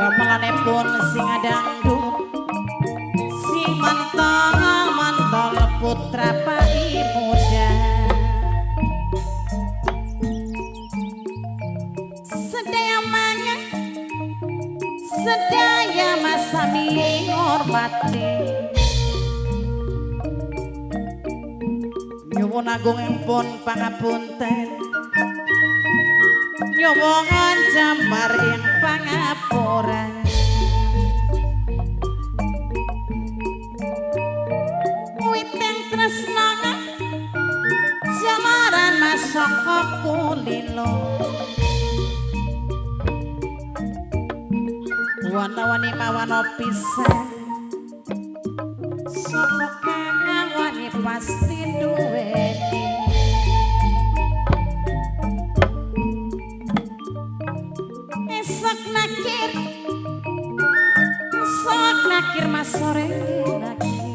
Gamelanipun sing adangdut sing mantol mantol putra pai muda. Sedaya mangan sedaya masami ngormati. Nyuwun agung pun pangapunten, nyuwun jambar ing pangapura. Witeng tresna jamaran masaka kulino. Wana-wani mawana pisan sapa kang wani pasti duweni. Esok nakir mas sore nakir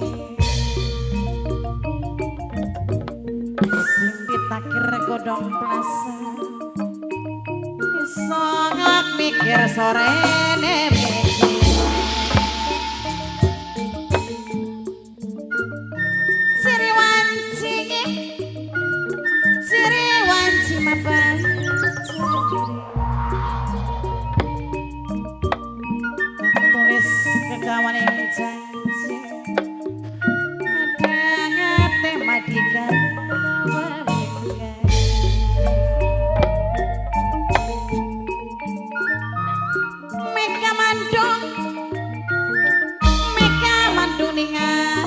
sing ditakir godhong plasa. Esok mikir sore mikir. Ciri wanci mapan tulis kekawan yang janji ada madika. Meka mandung ningan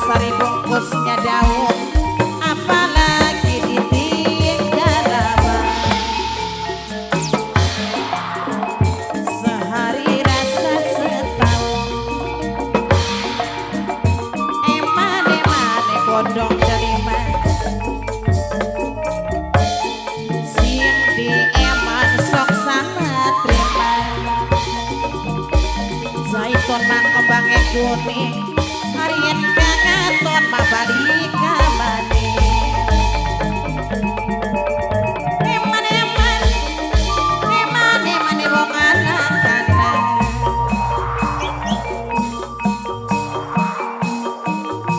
sari bungkusnya daun apalagi ditinggal lama. Sehari rasa setahun eman-emane godong delima sing di eman sok sama terima. Zaitun mangkembange kuning harian kangaton mabalik kamane. Eman eman eman eman wong anak tanah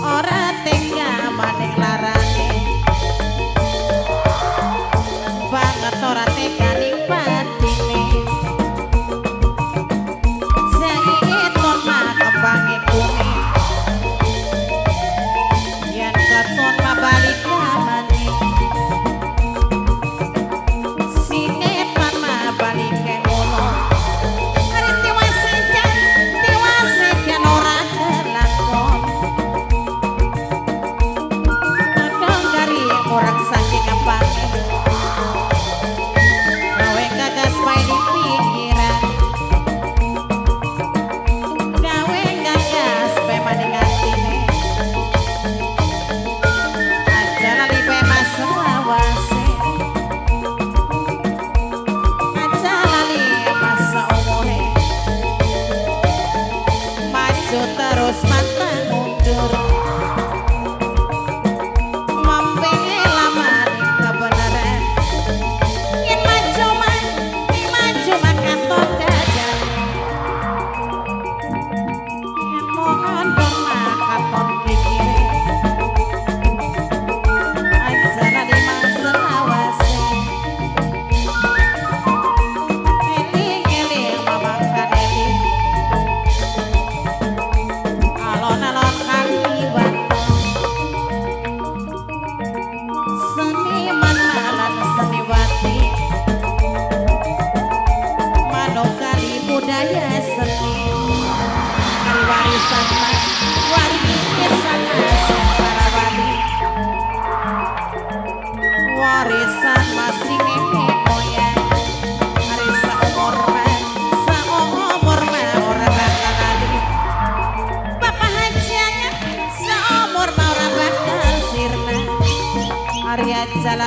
ora tega maning larane banget ora tega ning batine. Zaitun makembange kuning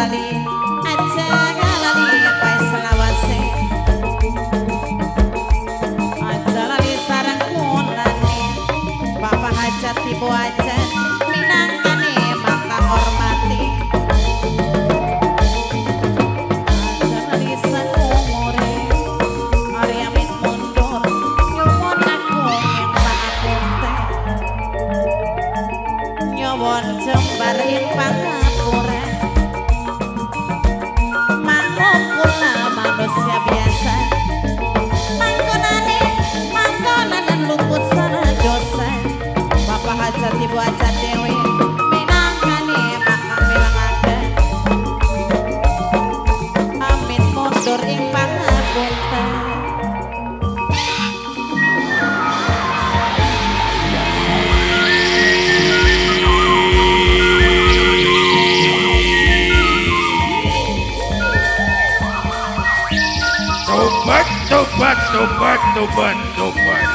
lali, aja lali kowe selawase. Aja lali sareng kulane. Bapak hajat ibu hajat minangkane maka hormati. Aja lali seumure ari amit mundur nyuwun aku ing pangapunten. Nyuwun jembar ing pangapura. Maklum kula manusia biasa. Mangkonane mangkonanan luput sana dosa. Bapak hajat ibu hajat dewe minangkane maka milangaken. Amit mundur ing pangapunten. Tobat, tobat, tobat, tobat, tobat.